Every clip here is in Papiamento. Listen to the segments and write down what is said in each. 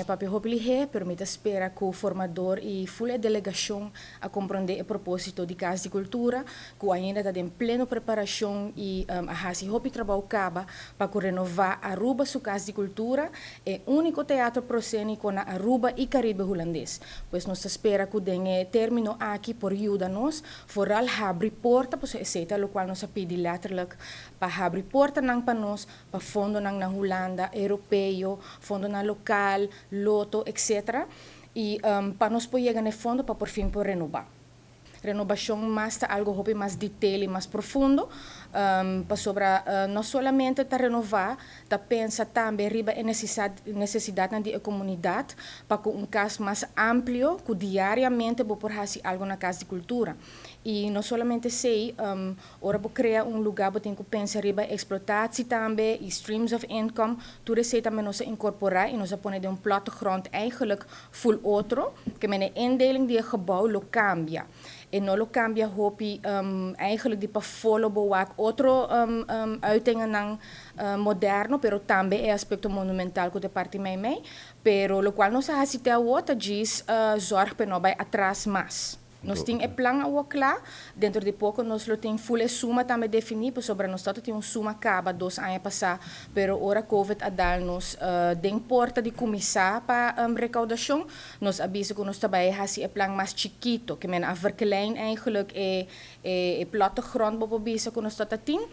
Papia hopi lihé, pero mi ta spera ku formador i full e delegashon a komprondé e propósito di Kas di Kultura, ku ainda ta den pleno preparashon i a hasi hopi trabou kaba pa ku renová Aruba su Kas di Kultura, e úniko teatro proséniko na Aruba i Karibe Hulandes. Pues nos ta spera ku den e término aki por yuda nos vooral habri porta, pasobra esei ta lokual nos a pidi letterlijk, pa habri portanan pa nos, pa fondonan na Hulanda, europeo, fondonan lokal, Lotto, etc. I pa nos por yega na e fondo pa por fin por renobá. Renobashon mas ta algo hopi mas detail i mas profundo, pasobra no solamente ta renová, ta pensa tambe riba e nesesidatnan di e komunidat pa ku un kas mas amplio ku diariamente bo por hasi algo na Kas di Kultura. I no solamente esei, ora bo krea un lugá bo tin ku pensa riba eksplotatie tambe i streams of income, tur esei tambe nos a inkorporá i nos a pone den un plattegrond eigenlijk full otro, ke men e indeling di e gebouw lo kambia. E no lo kambia hopi eigenlijk di pafó lo bo wak otro uitingennan moderno, pero tambe e aspekto monumental ku ta parti meimei. Pero lokual nos a hasi te awor ta djis zorg pa e no bai atras mas. Nos tin e plan awor kla, dentro di poko nos lo tin full e suma tambe definí, pasobra nos tabata tin un suma kaba 2 aña pasá, pero ora Covid a dal nos den porta di kuminsá pa rekaudashon, nos a bisa ku nos ta bai hasi e plan mas chikito, ke men a verklein eigenlijk e plattegrond, bo por bisa, ku nos tabata tin,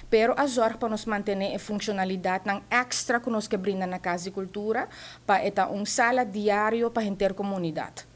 pero a zorg pa nos mantené e funshonalidatnan èkstra ku nos ke brinda na Kas di Kultura, pa e ta un sala diario pa henter komunidat.